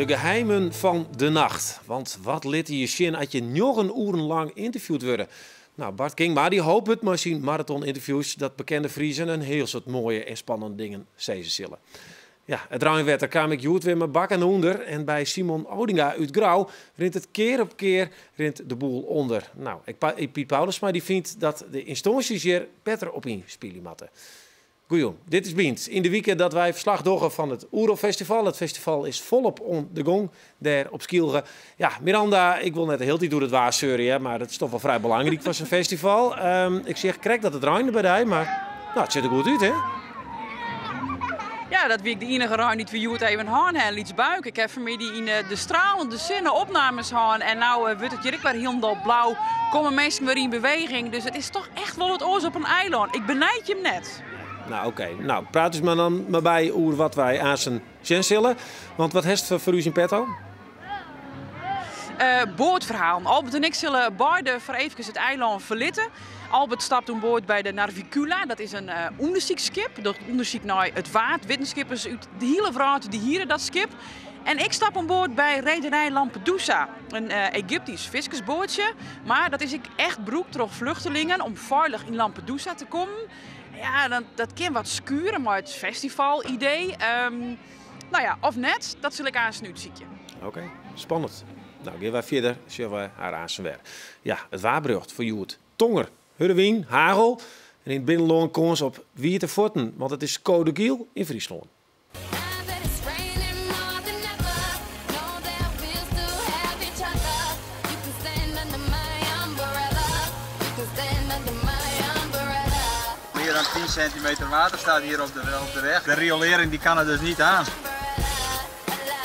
De geheimen fan de nacht. Want wat litte je sjen as je 9 oeren lang ynterviewd wurde? Nou, Bart Kingma dy hopet mei syn maraton-ynterviews dat bekende Friezen in hiel soad moaie en spannende dingen sizze sille. Ja, it reinwetter kaam ek hjoed wer mei bakken ûnder en by Simon Odinga út Grou rint it kear op kear rint de boel ûnder. Nou, Piet Paulusma dy fynt dat de ynstânsjes hjir better op ynspylje moatte. Goeie, dit is Bynt. Yn de wike dat wy ferslach dogge fan it Oerol-festival. It festival is folop oan de gong dêr op Skylge. Ja, Miranda, ik wol net de hiele tiid oer it waar seurje, mar dat is dochs wol frij belangryk foar sa'n festival. Ik seach krekt dat it reinde by dy, mar nou, it sjocht der goed út, hè? Ja, dat wie de iennige rein dy't we hjoed even hân ha, lyts buike. Ik ha fanmiddei yn de stralende sinne opnames hân en no wurdt it hjir ek wer hielendal blau. Komme minsken wer yn beweging, dus it is dochs echt wol wat oars op in eilân. Ik benijd jim net. Nou, oké. Nou, praat ús mar dan mar by oer wat wy aansen sjen sille. Want wat hast foar ús yn petto? Boatferhalen. Albert en ik sille beide foar eefkes it eilân ferlitte. Albert stapt oan board by de Navicula. Dat is in ûndersyksskip. Dat ûndersyk nei it Waad. Wittenskippers út de hiele wrâld dy hiere dat skip. En ik stap oan board by Rederij Lampedusa. In Egyptysk fiskersboatsje. Mar dat is ek echt brûkt troch flechtlingen om feilich yn Lampedusa te kommen. Ja, dan, dat kin wat skuore mei it festivalidee. Nou ja, of net, dat sil ik aanst útsykje. Oké, spannend. Nou, gean wy fierder, sjogge we har aanst wer. Ja, it waarberjocht foar hjoed. Tonger, hurde wyn, hagel en yn it binnenlân kâns op wiete fuotten, want it is koade giel yn Fryslân. Now that it's raining more than ever, know that we'll still have each other. You can stand under my umbrella. You can stand under my umbrella. Meer dan 10 centimeter water staat hier op de weg. De riolering die kan er dus niet aan. Umbrella,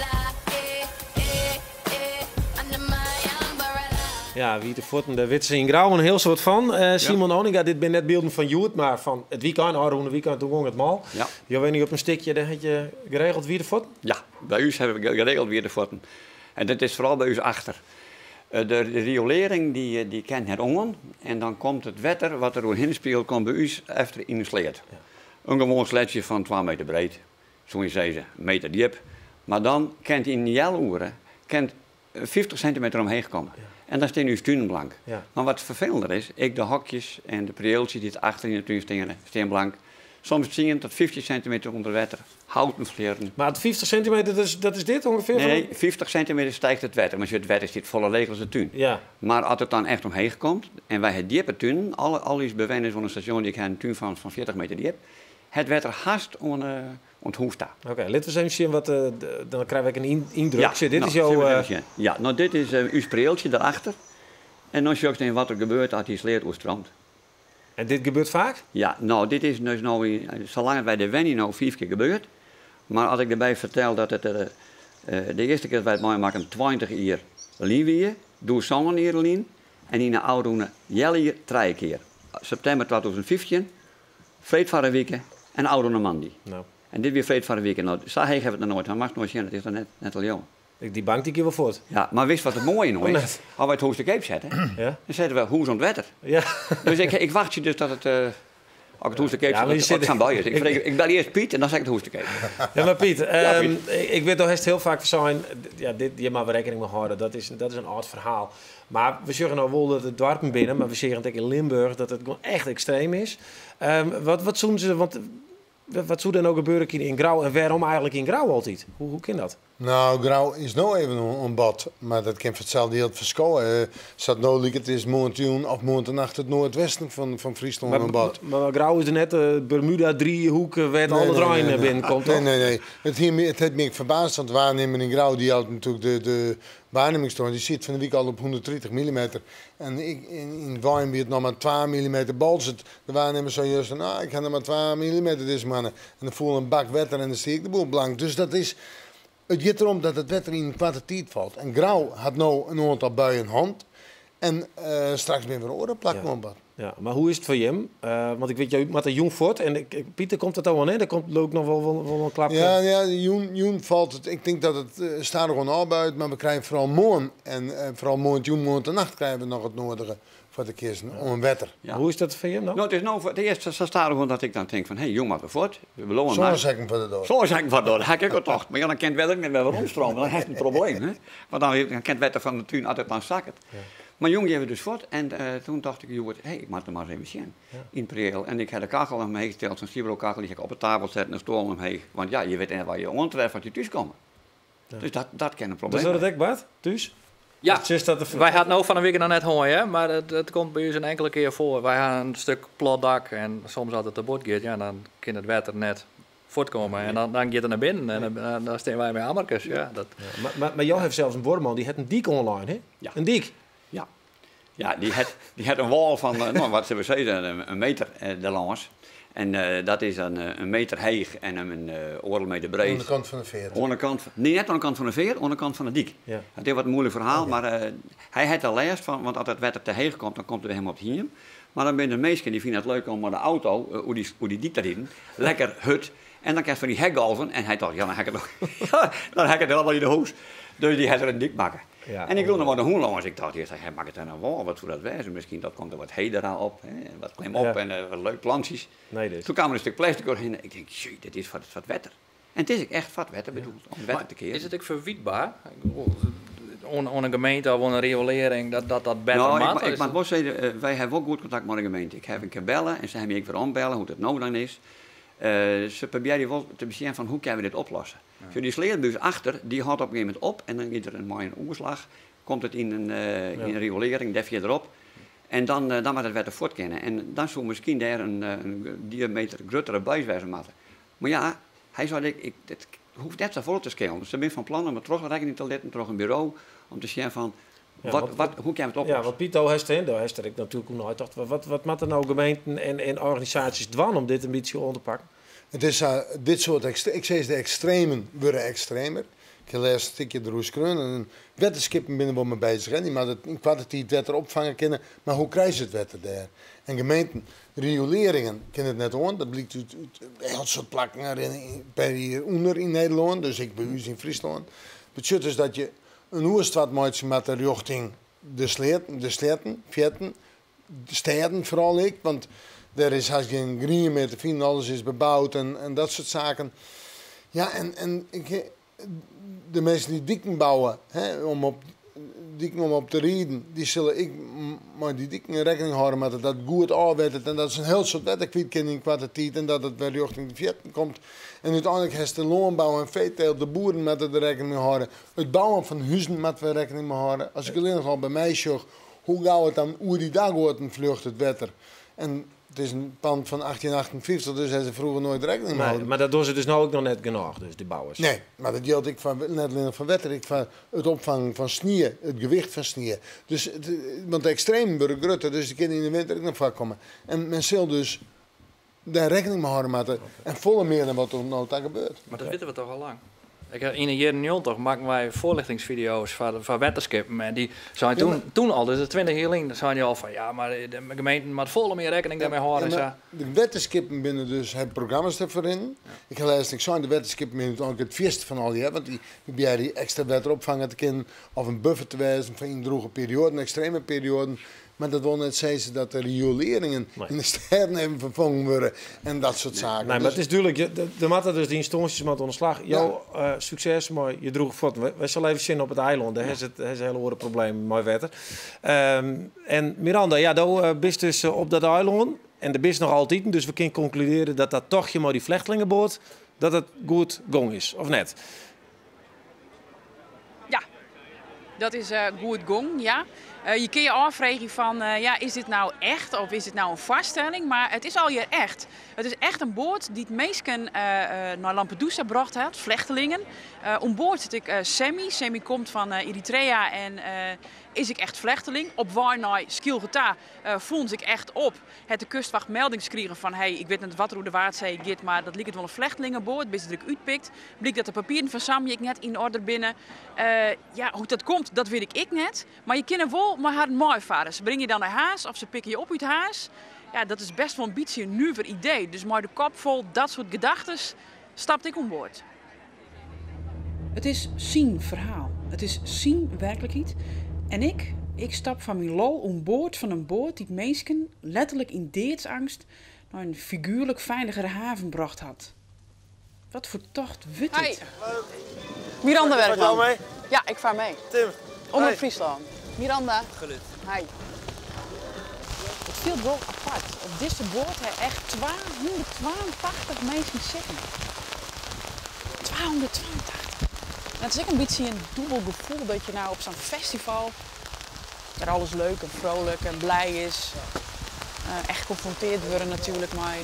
la, eh, eh, eh, under my umbrella. Ja, wiete fuotten, dêr witte se yn Grou in hiel soad fan. Simon Oninga, dit binne net bylden fan hjoed, mar fan it wykein, ôfrûne wykein, doe gie it mâl. Ja. Jo wenje op in stikje, dêr ha je geregeld wiete fuotten? Ja, by ús hawwe we geregeld wiete fuotten. En dat is foaral by ús achter. De riolering dy kin net oan en dan komt it wetter wat der oerhinne spielt, komt by ús efter yn de sleat. In gewoan sleatsje fan 2 meter breed, soe je sizze, in meter djip. Mar dan kin it yn in healoere kin 50 centimeter omheech komme. En dan steane ús tunen blank. Mar wat ferfelender is, ek de hokjes en de prieeltsjes dy't achter yn de tún steane, steane blank. Soms 10 tot 15 centimeter ûnder wetter. Houten flierren. Mar 50 centimeter, dat is dit ûngefear? Nee, 50 centimeter stiicht it wetter. Mar it wetter stiet folle leger as de tún. Mar as it dan echt omheech komt, en wy hawwe djippe tunen, al ús bewenners fan it stasjon dy hawwe in tún fan 40 meter djip, it wetter hast oan it hûs ta. Oké, litte we ris even sjen wat, dan krije we ek in yndruk. Sjoch, dit nou, is jo. sille we even sjen. Ja, nou dit is ús prieeltsje daarachter. En dan sjochst even wat der gebeurt as dy sleat oerstreamt. En dit gebeurt faak? Ja, nou dit is dus no, salang wy dêr wenje no fiif kear gebeurd. Mar as ik derby fertel dat it de earste kear dat wy it meimakken 20 jier lyn wie, doe 7 jier lyn en yn de ôfrûne healjier trije kear. Septimber 2015, freed foar in wike en ôfrûne moandei. Nou. En dit wie freed foar in wike. Nou, sa heech hawwe we it noch noait. Dan moatst noait sjen, it is noch net te leauwen. Dy bank dy giet wol fuort. Ja, mar witst wat it moaie no is? Net. As wy it hûs te keap sette, dan sette we hûs oan it wetter. Dus ik wachtsje dus dat it, as ik it hûs te keap Ja, mar je set, dat it sa'n bui is. Ik belje earst Piet en dan set ik it hûs te keap. Ja, mar Piet, Ja, Piet. ik wit al hast hiel faak sein, ja, dit, hjir moatte we rekkening mei hâlde, dat is in âld ferhaal. Mar we sjogge no wol dat it doarpen binne, mar we sjogge it ek yn Limburch dat it gewoan echt ekstreem is. Wat soene se, want wat soe der no gebeure kinne yn Grou en wêrom eigentlik yn Grou altyd? Hoe kin dat? Nou, Grou is no even oan bod, mar dat kin foar itselde jild ferskowe. Sa't no liket is moarntejûn of moarntenacht it noardwesten fan Fryslân oan bod. Mar Grou is der net de Bermuda driehoek wêr't Nee, al it nee, rein nee, nee. binnenkomt, Nee, toch? nee. It hat my ek ferbaasd, want de waarnimmer yn Grou dy jout natuerlik de waarnimmingstoren, dy sit fan 'e wike al op 130 mm. En yn Wijn wie it noch mar 2 mm Boalsert. De waarnimmer sei juster, nou, ik ha noch mar 2 mm dizze moanne. En dan foel in bak wetter en dan stie ek de boel blank. Dus it giet derom dat it wetter yn in koarte tiid falt. En Grou hat no in oantal buien hân. En straks binne wer oare plakken oan bod. Ja, mar hoe is it foar jim? Want ik wit, jo moatte jûn fuort en ik, Pieter, komt dat al oan? Der komt leau ik noch wol in klapke. Ja, ja, jûn falt it. Ik tink dat it stadichoan ôfbuit, mar we krije foaral moarn en foaral moarntejûn, moarntenacht krije we noch it noadige foar de kisten oan wetter. Ja. Hoe is dat foar jim no? No, it is no foar it earst sa stadichoan dat ik dan tink fan, hé, jûn moatte we fuort. We bliuwe Sân sekken foar de doar. Sân sekken foar de doar, dat ha ik ek al tocht. Mar ja, dan kin it wetter net wer weromstreame, dan hast in probleem. Hè? Want dan kin it wetter fan de tún altyd dan sakket. Mar jûn gean we dus fuort en toen tocht ik hjoed, hé, ik moat der mar ris even sjen yn it prieel. En ik ha de kachel omheech tild, sa'n Cibro-kachel, dy ha ik op de tafel setten en de stoel omheech. Want ja, je witte net wat je oantreffe as je thús komme. Dus dat kin in probleem Dus dat it ek bart, thús? Ja, Sis dat de wy ha it no fan 'e wike noch net hân, hear, mar it komt by ús in inkele kear foar. Wy ha in stik plat dak en soms as it te bot giet, ja, dan kin it wetter net fuortkomme en dan giet er nei binnen en dan stean wy mei ammerkes. Ja, dat... Ja, mar jo hawwe sels in buorman dy hat in dyk oanlein, hè? Ja. In dyk? Ja. Ja, dy hat in wâl fan, no, wat sille we sizze, in meter derlâns. En dat is dan in meter heech en in oardel meter breed. Oan de kant fan de feart? Oan de kant, nee, net oan de kant fan de feart, oan de kant fan de dyk. Ja. Dat is wat in moeilijk ferhaal, mar hy hat der lêst fan, want as it wetter te heech komt, dan komt it by him op it hiem. Mar dan binne der minsken dy fine it leuk om mei de auto oer dy dyk te riden, lekker hurd. En dan krijst fan dy hekgolven en hy tocht, ja, dan ha ik it, dan ha ik it helemaal yn de hûs. Dus dy hat der in dyk makke. Ja, en ik rûn der mei de hûn lâns. Ik tocht earst, hy makket der in wâl, wat soe dat wêze? Miskien dat komt der wat hedera op, hè, en wat klim op Ja. en wat leuk plantsjes. Nee, dus. Toen kaam der in stik plastic oerhinne. Ik tink, jee, dit is foar it wetter. En it is ek echt foar it wetter bedoeld, om it wetter te kearen. Is it ek ferwytber oan in gemeente of oan in riolearring dat dat better No, moat? ik moat wol sizze, wy hawwe wol goed kontakt mei de gemeente. Ik haw in kear belle en se hawwe my ek wer oanbelle hoe't it no dan is. Se probearje wol te besjen fan hoe kinne we dit oplosse. Sjoch, dy sleat by ús achter, dy hâldt op in gegeven momint op en dan giet der mei in oerslach, komt it yn in riolearring dêr fierderop. En dan moat it wetter fuort kinne. En dan soe miskien dêr in diameter gruttere buis wêze moatte. Mar ja, hy sei ek, it hoecht net safolle te skelen. Se binne fan plan om it trochrekkenje te litten troch in buro om te sjen fan hoe kinne we it oplosse. Ja, want Piet, do hast, do hast der ek natuerlik oer neitocht. Wat moatte no gemeenten en organisaasjes dwaan om dit in bytsje oan te pakken? It is sa, dit soart, ik sis de ekstremen wurde ekstremer. Ik ha lêst in stikje deroer skreaun en wetterskippen binne wol mei beuzich. Hè. Dy moatte it yn koarte tiid wetter opfange kinne, mar hoe krije se it wetter dêr? En gemeenten, riolearringen kinne it net oan. Dat blykt út hiel soad plakken rinne per jier ûnder yn Nederlân, dus ek by ús yn Fryslân. Betsjut dus dat je in oerstoart meitsje moatte rjochting de sleatten, de sleatten, fearten, de stêden foaral ek, want dêr is hast gjin grien mear te finen, alles is beboud en dat soart saken. Ja, en ik, de minsken dy't diken bouwe, hè, om op diken om op te riden, dy sille ek mei dy diken rekkening hâlde moatte dat it goed ôfwettert en dat se in hiel soad wetter kwyt kinne yn koarte tiid en dat it wer rjochting de fearten komt. En úteinlik hast de lânbou en feeteelt, de boeren moatte der rekkening mei hâlde. It bouwen fan huzen moatte we rekkening mei hâlde. As ik allinnich al by my sjoch hoe gau it dan oer dy dakgoaten fljocht, it wetter. En it is in pand fan 1858, dus hawwe se froeger noait rekkening mei Nee, holden. mar dat dogge se dus no ek noch net genôch, dus dy bouwers. Nee, mar dat jildt ek foar, net allinnich foar wetter, ek foar it opfangen fan snie, it gewicht fan snie. Dus it, want de ekstremen wurde grutter, dus dy kinne yn de winter ek noch foarkomme. En men sil dus dêr rekkening mei hâlde moatte en folle mear dan wat der no ta gebeurt. Mar dat witte we toch al lang? Ik ha, yn de jierren 90 makken wy foarlichtingsfideo's foar wetterskippen en dy seinen toen, toen al, dus 20 jier lyn, seinen dy al fan ja, mar de gemeenten moatte folle mear rekkening dêrmei hâlde en sa. De wetterskippen binne dus, hawwe programma's dêrfoar rinnen. Ik ha lêsten ek sein, de wetterskippen binne úteinlik it fierste fan allegear, want dy probearje ekstra wetter opfange te kinnen of in buffer te wêzen foar yn drûge perioaden, ekstreme perioaden. Mar dat wol net sizze dat de riolearringen yn de stêden even ferfongen wurde en dat soart saken. Nee, mar it is dúdlik, der moatte dus dy ynstânsjes moatte oan de slach. Jo, sukses mei je drûge fuotten. Wy sille even sjen op it eilân, dêr ha se hiele oare problemen mei wetter. En Miranda, ja, do bist dus op dat eilân en der bist noch altiten, dus we kinne konkludearje dat dat tochtje mei dy flechtlingenboat, dat it goed gong is, of net? Ja, dat is goed gong, ja. Je kinne je ôffreegje fan, ja, is dit no echt of is dit no in foarstelling? Mar it is allegear echt. It is echt in boat dy't minsken nei Lampedusa brocht hat, flechtelingen. Oan board sit ek Sammy. Sammy komt fan Eritrea en is ek echt flechteling. Op wei nei Skylge ta fûn se ek echt op. Hat de kustwacht meldings krigen fan, hey, ik wit net wat der oer de Waadsee giet, mar dat liket wol in flechtlingenboat. Binne se der ek útpikt. Blykt dat de papieren fan Sammy ek net yn oarder binne. Ja, hoe't dat komt? dat wit ik ek net. Mar je kinne wol mei harren meifarre. Se bringe je dan nei Harns of se pikke je op út Harns. Ja, dat is best wol in bytsje in nuver idee. Dus mei de kop fol dat soart gedachtes stapte ik oan board. It is syn ferhaal. It is syn werklikheid. En ik, ik stap foar myn lol oan board fan in boat dy't minsken, letterlik yn deadsangst, nei in figuerlik feiligere haven brocht hat. Wat foar tocht wurdt dit? Leuk. Miranda Vaar je al Werkman. mee? Ja, ik far mei. Tim. Omrop Hi. Fryslân. Miranda. Gelut. Hi. It fielt wol apart. Op dizze boat ha echt 282 minsken sitten. 282. En it is ek in bytsje in dûbel gefoel dat je no op sa'n festival, wêr't alles leuk en frolik en blij is, echt konfrontearre wurde natuerlik mei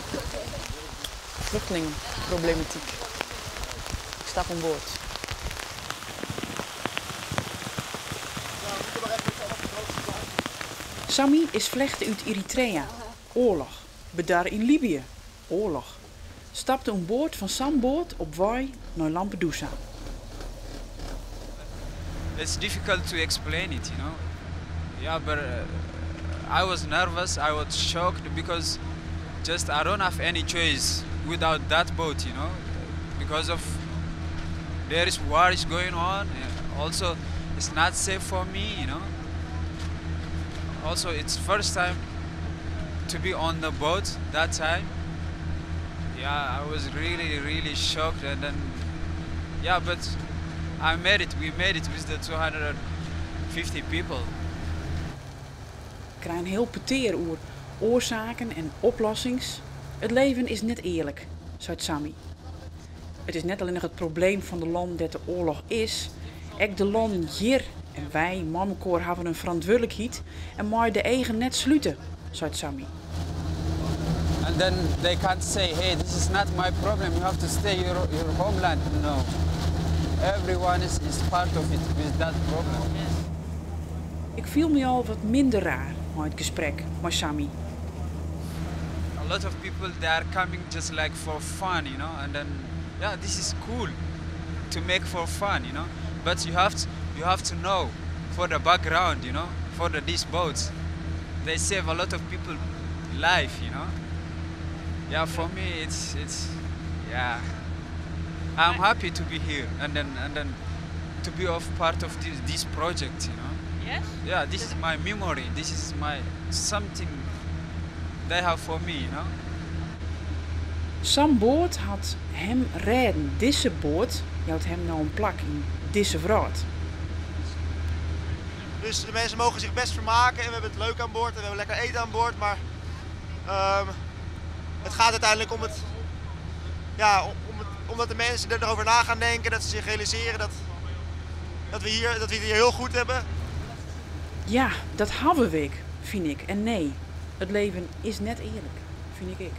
flechtlingproblematiek. Ik stap oan board. Sammy is flechte út Eritrea. Oarloch. Bedarre yn Libië. Oarloch. Stapte oan board fan sa'n boat op wei nei Lampedusa. It's difficult to explain it. Yeah, but I was nervous. I was shocked because just I don't have any choice without that boat. Because of there is war is going on. And also, it's not safe for me. Also, it's first time to be on the boat that time. Yeah, I was really, really shocked, and then, yeah, but I made it. We made it with the 250 people. Ik krij in hiel petear oer oarsaken en oplossings. It leven is net earlik, seit Sammy. It is net allinnich it probleem fan de lannen dêr't de oarloch is, ek de lannen hjir en wy, mei mekoar, hawwe in ferantwurdlikheid en meie de eagen net slute, seit Sammy. And then they can't say, hey, this is not my problem, you have to stay your homeland. No. Everyone is part of it with that problem. Ik fiel my al wat minder raar mei it gesprek mei Sammy. A lot of people, they are coming just like for fun, and then, yeah, this is cool to make for fun. But you have to know for the background, for these boats. They save a lot of people life. Yeah, for me, it's, yeah. I'm happy to be here and then to be of part of this project. Yes? Yeah, this is my memory. This is my something they have for me. Sa'n boat hat him rêden. Dizze boat jout him no in plak yn dizze wrâld. Dus de mensen mogen zich best vermaken en we hebben het leuk aan boord en we hebben lekker eten aan boord. Maar het gaat uiteindelijk om het, ja, om het, omdat de mensen erover na gaan denken, dat ze zich realiseren dat we het hier heel goed hebben. Ja, dat hawwe we, fyn ik. En nee, it leven is net earlik, fyn ik ek.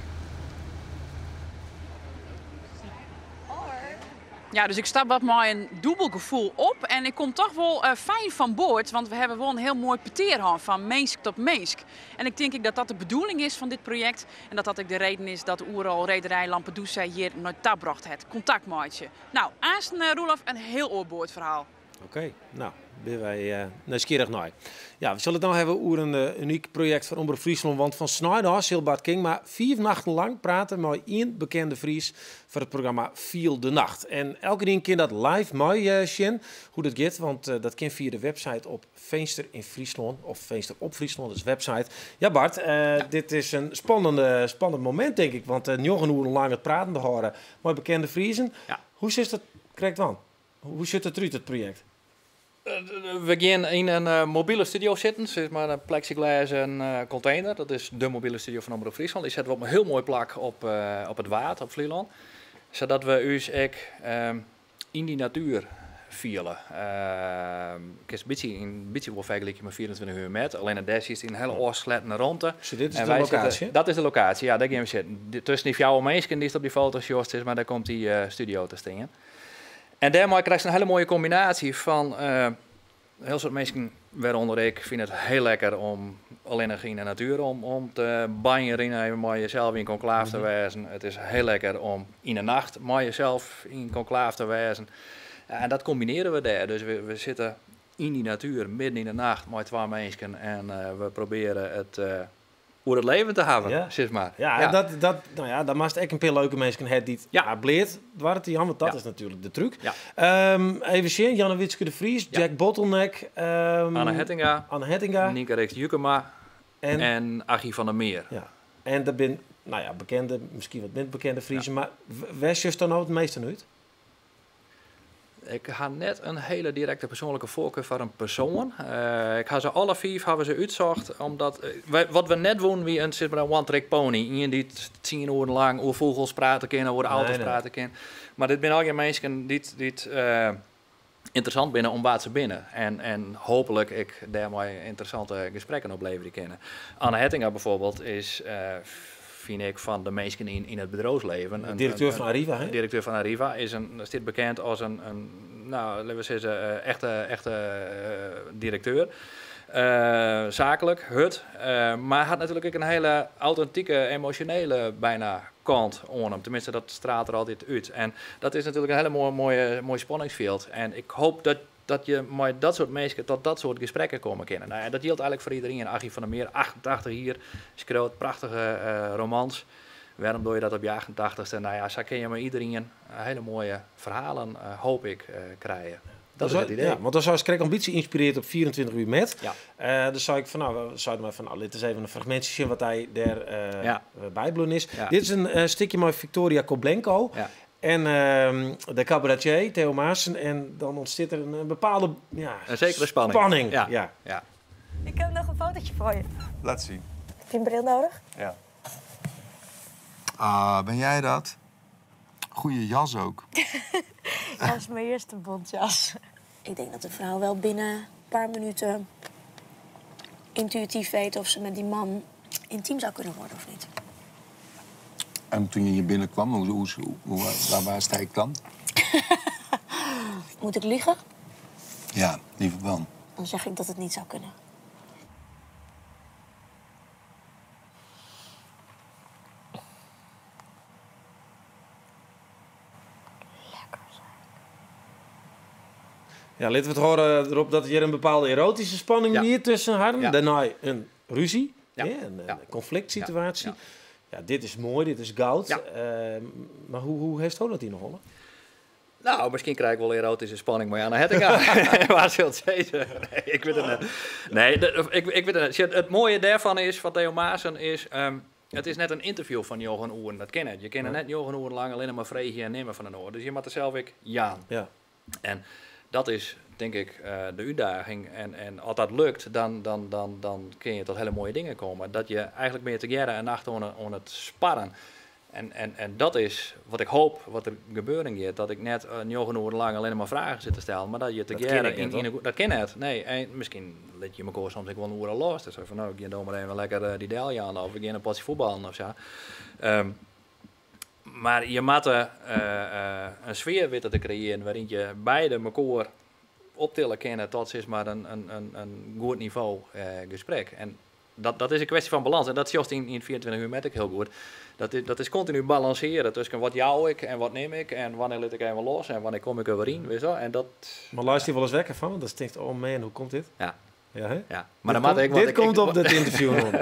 Ja, dus ik stap wat mei in dûbel gefoel op en ik kom toch wol fijn fan board, want we hawwe wol in hiel moai petear hân fan minsk ta minsk. En ik tink ek dat dat de bedoeling is fan dit projekt en dat dat ek de reden is dat Oerol Rederij Lampedusa hjir nei ta brocht hat. Kontakt meitsje. No, aansten Roelof, in hiel oar boatferhaal. Oké, no, binne wy nijsgjirrich nei. Ja, we sille it no hawwe oer in unyk projekt fan Omrop Fryslân. Want fan snein ôf sil Bart Kingma 5 nachten lang prate mei ien bekende Fries foar it programma Fiel de Nacht. En elkenien kin dat live mei sjen hoe't dat giet, want dat kin fia de website op Finster yn Fryslân of Finster op Fryslân, dat is de website. Ja, Bart, dit is in spannend momint, tink ik, want 9 oeren lang it praten behâlde mei bekende Friezen. Ja. Hoe sit dat krekt dan? Hoe sit it derút, it projekt? We geane yn in mobile studio sitten, sis mar in plexiglas container. Dat is de mobile studio fan Omrop Fryslân. Dy sette we op in hiel moai plak op it Waad, op Flylân. Sadat we ús ek yn dy natuer fiele. Ik in bytsje wol fergelykje mei 24 uur met. Allinnich dêr sitst yn in hiele ôfsletten romte. Dus dit is En de wy lokaasje? sitte, dat is de lokaasje, ja, dêr geane we sitten. Tusken dy fjouwer minsken dy'tst op dy foto sjochst, sis mar, dêr komt dy studio te stean. En dêrmei krijst in hiele moaie kombinaasje fan hiel soad minsken, wêrûnder ik, fine it hiel lekker om allinnich yn de natuer om te banjerjen, even mei jesels yn konklaaf te wêzen. It is hiel lekker om yn de nacht mei jesels yn konklaaf te wêzen. Ja, en dat kombinearje we dêr. Dus we sitte yn dy natuer, midden yn de nacht, mei twa minsken. En we probearje it oer it leven te hawwen, sis mar. Ja, en dat, no ja, dan moatst ek in pear leuke minsken ha dy't bleat doare te jaan, want dat is natuerlik de trúk. Even sjen, Janne Wietske de Vries, Jack Bottleneck, Anne Hettinga, Anne Hettinga. Nynke Rixt Jukema En en Aggie van der Meer. Ja. En dat binne, no ja, bekende, miskien wat minder bekende Friezen, mar wêr sjochst dan no it measte út? Ik ha net in hiele direkte persoanlike foarkar foar in persoan. Ik ha se alle fiif hawwe se útsocht, omdat wat we net woenen wie in, sis mar, in one-trick pony. Ien dy't 10 oeren lang oer fûgels prate kin, oer auto's prate kin. Mar dit binne allegear minsken dy't ynteressant binne om wa't se binne. En hooplik ek dêrmei ynteressante gesprekken opleverje kinne. Anne Hettinga bijvoorbeeld is, fyn ik, fan de minsken yn it bedriuwslibben. De direkteur fan Arriva, hè? De direkteur fan Arriva stiet bekend as in, no, litte we sizze, echte direkteur. Saaklik, hurd, mar hat natuerlik ek in hiele autentike, emosjonele byna kant oan him. Teminsten, dat straalt er altyd út. En dat is natuerlik in hiele moai spanningsfjild. En ik hoop dat je mei dat soart minsken tot dat soart gesprekken komme kinne. No ja, dat jildt eigenlik foar iderien. Aggie van der Meer, 88 jier, skriuwt prachtige romans. Wêrom doch je dat op je 88ste? No ja, sa kinne je mei iderien hiele moaie ferhalen, hoop ik, krije. Dat is it idee. Ja, want dan seist krekt in bytsje ynspirearre op 24 uur met. Dan sei ik fan, no, we seiden mar fan, no, lit ris even in fragmintsje sjen wat hy dêr bybleaun is. Dit is in stikje mei Victoria Koblenko en de cabaretier Theo Maassen. En dan ûntstiet der in bepaalde, ja, In sekere spanning. spanning. Ja. Ik heb noch in fotootje foar je. Laat zien. Heb je een bril nodig? Ja. Ah, ben jij dat? Goeie jas ook. Dat is mijn eerste bontjas. Ik denk dat de vrouw wel binnen een paar minuten intuïtief weet of ze met die man intiem zou kunnen worden of niet. En toen je hier binnenkwam, waar sta ik dan? Moet ik liegen? Ja, liever wel. Dan zeg ik dat het niet zou kunnen. Ja, litte we it hâlde derop dat hjir in bepaalde eroatyske spanning wie tusken harren. Dêrnei in rúzje, hè, in konfliktsituaasje. Ja, dit is moai, dit is goud. Mar hoe hast dat yn 'e holle? No, miskien krij ik wol eroatyske spanning mei Anne Hettinga. Wa sil it sizze? Nee, ik wit it net. Nee, ik wit it net. Sjoch, it moaie dêrfan is, fan Theo Maassen, is, it is net in ynterview fan njoggen oeren. Dat kin net. Je kinne net njoggen oeren lang allinne mar freegje en nimme fan in oar. Dus je moatte sels ek jaan. En dat is, tink ik, de útdaging. En as dat lukt, dan kinne je tot hiele moaie dingen komme. Dat je eigenlik mear tegearre in nacht oan it sparren. En dat is wat ik hoop, wat der gebeuren giet. Dat ik net 9 oeren lang allinne mar fragen sit te stellen, mar dat je Dat tegearre kin ek net, yn toch? in dat kin net, nee. En miskien lit je mekoar soms ek wol in oere los. Dus fan, no, ik gean no mar even lekker dy del jaan of we gean in potsje fuotballen of sa. Mar je moatte in sfear witte te kreëaren wêryn't je beide mekoar optille kinne tot sis mar in goed nivo gesprek. En dat is in kwestje fan balâns. En dat sjochst yn 24 uur met ek hiel goed. Dat is kontinu balansearjen tusken wat jou ik en wat nim ik en wannear lit ik even los en wannear kom ik der wer yn, witst wol. En dat Mar leist dy wolris wekker fan? Want dan tinkst, oh man, hoe komt dit? Ja. Ja, hè? Ja. Mar dan moat ik, want Dit ik komt op dit ynterview oan.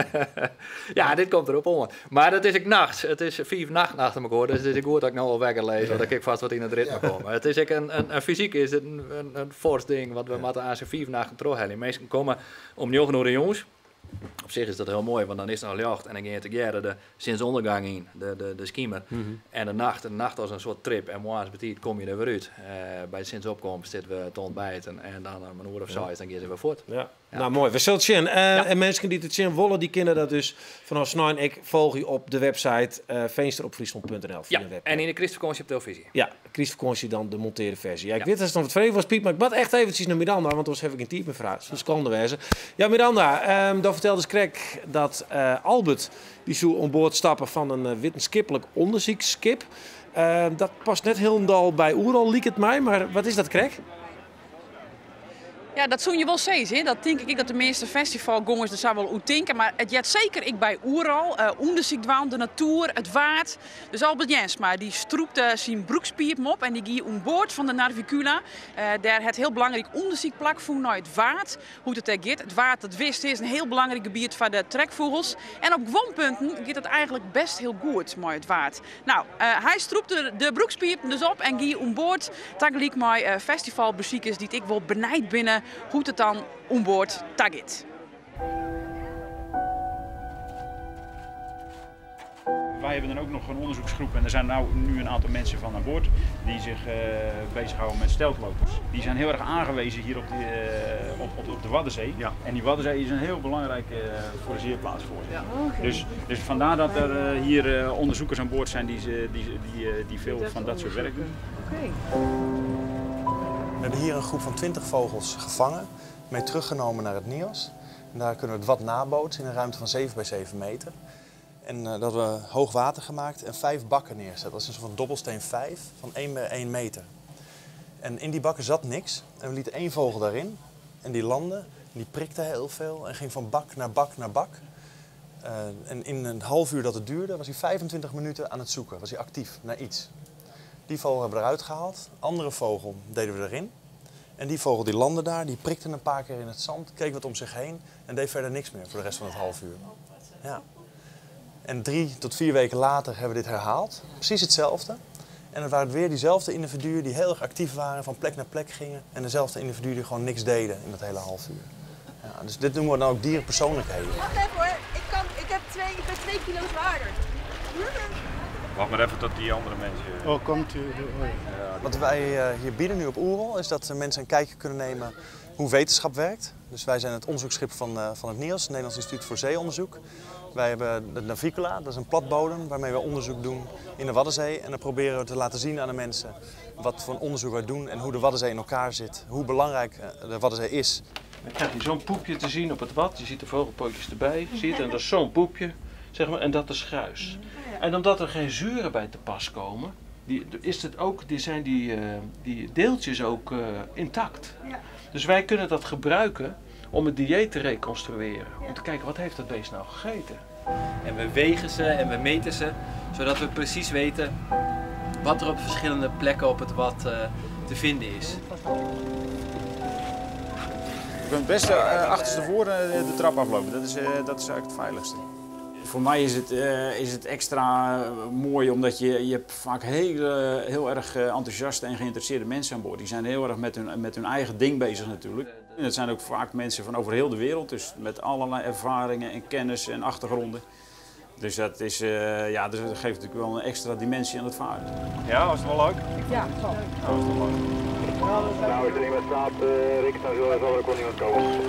Ja, dit komt derop oan. Mar dat is ek nachts. It is 5 nachten achter mekoar, dus it is goed dat ik no al wekker lis, want dan kin ik fêst wat yn it ritme komme. It is ek in fysyk is it in fors ding, want we moatte aanst 5 nachten trochhelje. Minsken komme om 9 oere jûns. Op sich is dat hiel moai, want dan is it noch ljocht en dan gean je tegearre de sinnsûndergong yn, de skimer. En de nacht as in soart trip. En moarns betiid komme je der wer út. By de sinnsopkomst sitte we te ontbijten en dan om in oere of 6 dan gean se wer fuort. No, moai. We sille it sjen. En minsken dy't it sjen wolle, dy kinne dat dus fanôf snein ek folgje op de website finsteropfryslan punt N L fia de webcam. En yn de krystfakânsje op telefyzje. Ja, krystfakânsje dan de montearre ferzje. Ja, ik wit dat it noch wat frege was, Piet, mar ik moat echt eventsjes nei Miranda, want oars haw ik gjin tiid mear foar har. Soe skande wêze. Ja, Miranda, do ferteldest krekt dat Albert dy soe oan board stappe fan in wittenskiplik ûndersyksskip. Dat past net hielendal by Oerol, liket my, mar wat is dat krekt? Ja, dat soene je wol sizze. Hè? Dat tink ik ek dat de measte festivalgongers der sa wol oer tinke. Mar it heart seker ek by Oerol. Ûndersyk dwaan, de natoer, it Waad. Dus Albert Jensma dy strûpte syn broekspipen op en dy gie oan board fan de Navicula. Dêr hat hiel belangryk ûndersyk plakfûn nei it Waad. Hoe't it dêr giet. It Waad, dat wist, is in hiel belangryk gebiet foar de trekfûgels. En op guon punten giet it eigentlik best hiel goed mei it Waad. No, hy strûpte de broekspipen dus op en gie oan board tagelyk mei festivalbesikers dy't ek wol benijd binne hoe't it dan oan board tagiet. Wij hebben dan ook nog een onderzoeksgroep en er zijn nou nu een aantal mensen van aan boord die zich bezighouden met steltlopers. Die zijn heel erg aangewezen hier op de Waddenzee. En die Waddenzee is een heel belangrijke foerageerplaats voor ze. Dus vandaar dat er hier onderzoekers aan boord zijn die veel van dat soort werk doen. We hebben hier een groep van 20 vogels gevangen, mee teruggenomen naar het NIOZ. En daar kunnen we het wad nabootsen in een ruimte van 7 bij 7 meter. En dat we hoog water gemaakt en 5 bakken neergezet. Dat is een soort van dobbelsteen 5 van 1 bij 1 meter. En in die bakken zat niks. En we lieten 1 vogel daarin. En die landde. En die prikte heel veel en ging van bak naar bak naar bak. En in een half uur dat het duurde, was hij 25 minuten aan het zoeken. Was hij actief naar iets. Die vogel hebben we eruit gehaald. Andere vogel deden we erin. En die vogel die landde daar, die prikte een paar keer in het zand, keek wat om zich heen en deed verder niks meer voor de rest van het half uur. Ja. En 3 tot 4 weken later hebben we dit herhaald. Precies hetzelfde. En het waren weer diezelfde individuen die heel erg actief waren, van plek naar plek gingen. En dezelfde individuen die gewoon niks deden in dat hele half uur. Ja, dus dit noemen we dan ook dierenpersoonlijkheden. Wacht even hoor, ik ben 2 kilo zwaarder. Wacht maar even tot die andere mensen... Oh, komt u? Oh, ja. Wat wij hier bieden nu op Oerol is dat mensen een kijkje kunnen nemen hoe wetenschap werkt. Dus wij zijn het onderzoeksschip van het NIOZ, het Nederlands Instituut voor Zeeonderzoek. Wij hebben de Navicula, dat is een platbodem waarmee we onderzoek doen in de Waddenzee. En dan proberen we te laten zien aan de mensen wat voor onderzoek wij doen en hoe de Waddenzee in elkaar zit. Hoe belangrijk de Waddenzee is. Dan krijg je zo'n poepje te zien op het wad. Je ziet de vogelpootjes erbij, zie je het? En dat is zo'n poepje, en dat is gruis. En omdat er geen zuren bij te pas komen, zijn die deeltjes ook intact. Dus wij kunnen dat gebruiken om het dieet te reconstrueren. Om te kijken, wat heeft dat beest nou gegeten? En we wegen ze en we meten ze, zodat we precies weten wat er op verschillende plekken op het wad te vinden is. Je kunt het beste achterstevoren de trap aflopen, dat is eigenlijk het veiligste. Voor mij is het extra mooi omdat je hebt vaak heel erg enthousiaste en geïnteresseerde mensen aan boord. Die zijn heel erg met hun eigen ding bezig natuurlijk. En dat zijn ook vaak mensen van over heel de wereld, dus met allerlei ervaringen en kennis en achtergronden. Dus dat geeft natuurlijk wel een extra dimensie aan het varen. Ja, was het wel leuk? Ja, het was leuk. Ja, was het wel leuk. Nou, als er iemand staat, Rick, dan zal er ook wel niemand komen.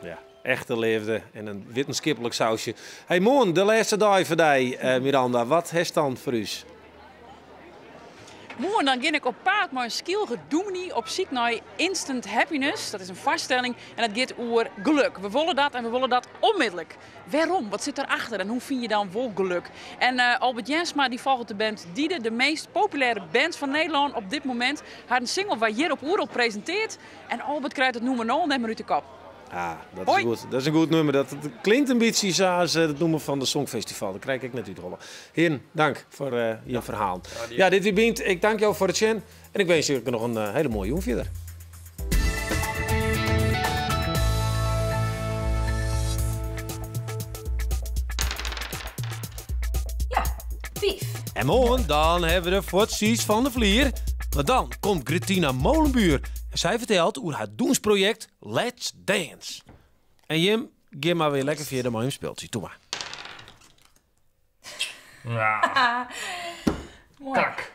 Ja, echte liefde en een wetenschappelijk sausje. Hey, morgen, de laatste dag voor jou, Miranda. Wat heeft dan voor u? Morgen dan ga ik op paard met een Skylger dominee op zoek naar instant happiness. Dat is een vaststelling en dat gaat over geluk. We willen dat en we willen dat onmiddellijk. Waarom? Wat zit erachter en hoe vind je dan wel geluk? En Albert Jensma die volgt de band Diede, de meest populaire band van Nederland op dit moment. Haar een single waar hier op Oerol presenteert. En Albert krijgt het nummer 0 net maar uit de kop. Ah, dat is Hoi. goed. Dat is een goed nummer. Dat klinkt een beetje zoals het noemen van de Songfestival. Dat krijg ik net uitrollen. Heren, dank voor je verhaal. Ja, die Ja, dit weer bient. Ik dank jou voor het zien. En ik wens je nog een hele mooie jong verder. Ja, pief. En morgen dan hebben we de Forties van de Vlier. Maar dan komt Gretina Molenbuur. En zij vertelt over haar doensproject Let's Dance. En Jim, geef maar weer lekker via de mooie speeltje. Doe maar. Ja. Mooi. Kak.